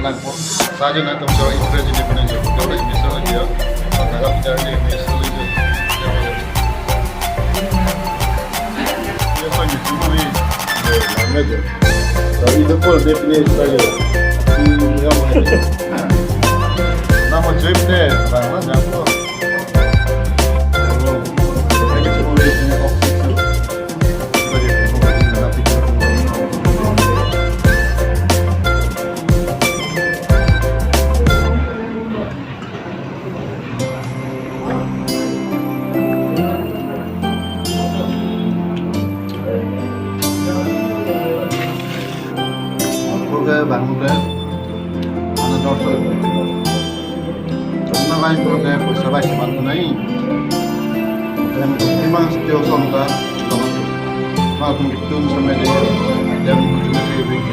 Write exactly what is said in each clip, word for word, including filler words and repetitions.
Langpo. Saja na tum so impress ini punya jo. Kalau ini so dia. Kalau tidak ini ini so dia. Dia pagi cuma ni. Lama je. Tapi itu pun dia punya saja. Hmm, ya mana? Nama trip deh, lama nyampo. Oke, bang, oke. Mana dorso? Karena lain kalau kayak bisa baik cuman naik. Dan memang setiap sonta, kalau mau betul sama dia, dan ujungnya kayak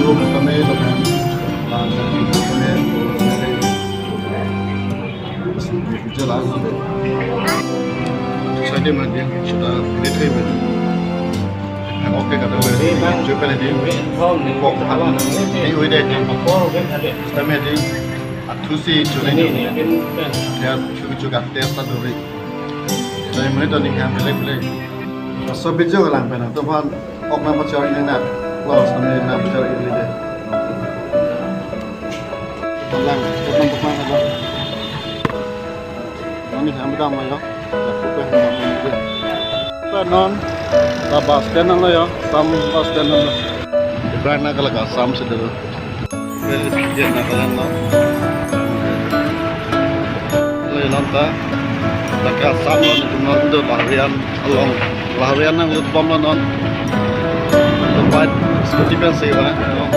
dulu pertama itu kan, langsung itu kan, jalan. Saya dia mah dia sudah great heaven. Oke, kata gue, coba nih, dia. Pok, apa? Di udah dia. Pertama dia, atusi curi dia. Dia cucu cucu tes taduri. Saya menit tadi ngambil beli. So video lang pen, tuh, pan, ok nama cari ini nak. Wah, sambil nama cari ini deh. Lang, tuh, tuh, tuh, tuh. Noni kami dam ayo. Aku pe, aku pe. Pe non, la bus stand nang lo yo, Assam bus stand nang lo. Ibrang na kala ka Assam sih dulu. Pe, ya na kala lo. Lo non ta, la ka Assam lo, ni tum non do Laharian along. Laharian nang lut bom lo non. Lo bike scooty pen sih ba, no?